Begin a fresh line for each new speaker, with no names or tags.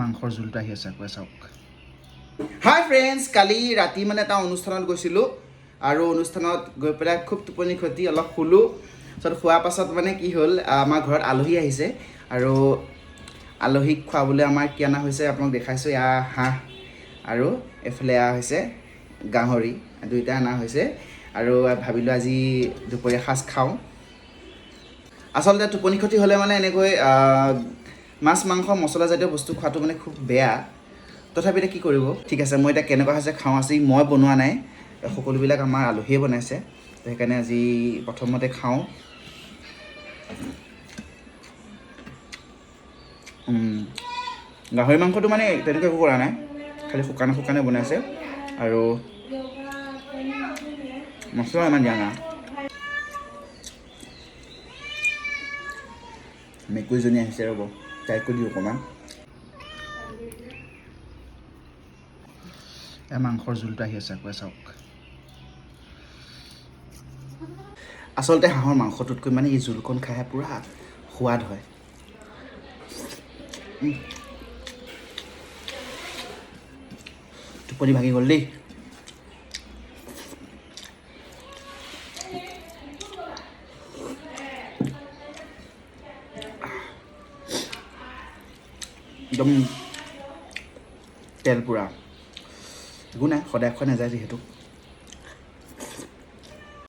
মাংসৰ জোলটো আহি আছে, আকৌ চাওক। হাই ফ্ৰেণ্ডছ, কালি ৰাতি মানে এটা অনুষ্ঠানত গৈছিলোঁ আৰু অনুষ্ঠানত গৈ পেলাই খুব টোপনি ক্ষতি, অলপ শুলোঁ। তাৰপিছত শোৱাৰ পাছত মানে কি হ'ল, আমাৰ ঘৰত আলহী আহিছে আৰু আলহীক খুৱাবলৈ আমাৰ কি অনা হৈছে আপোনাক দেখাইছোঁ। এয়া হাঁহ আৰু এইফালে এয়া হৈছে গাহৰি, দুইটা অনা হৈছে। আৰু ভাবিলোঁ আজি দুপৰীয়া সাঁজ খাওঁ। আচলতে টোপনি ক্ষতি হ'লে মানে এনেকৈ মাছ মাংস মছলাজাতীয় বস্তু খোৱাটো মানে খুব বেয়া, তথাপি এতিয়া কি কৰিব। ঠিক আছে, মই এতিয়া কেনেকুৱা হৈছে খাওঁ। আজি মই বনোৱা নাই, সকলোবিলাক আমাৰ আলহীয়ে বনাইছে, সেইকাৰণে আজি প্ৰথমতে খাওঁ। গাহৰি মাংসটো মানে তেনেকুৱা একো কৰা নাই, খালি শুকানে শুকানে বনাইছে আৰু মছলা ইমান দিয়া নাই। মেকুৰীজনী আহিছে, ৰ'ব তাইকো দিওঁ অকণমান। এই মাংসৰ জোলটো আহি আছে, আকৌ চাওক। আচলতে হাঁহৰ মাংসটোতকৈ মানে এই জোলকণ খাইহে পূৰা সোৱাদ হয়। টোপনি ভাঙি গ'ল দেই। একদম তেল পূৰা, একো নাই, সদায় খোৱা নাযায় যিহেতু।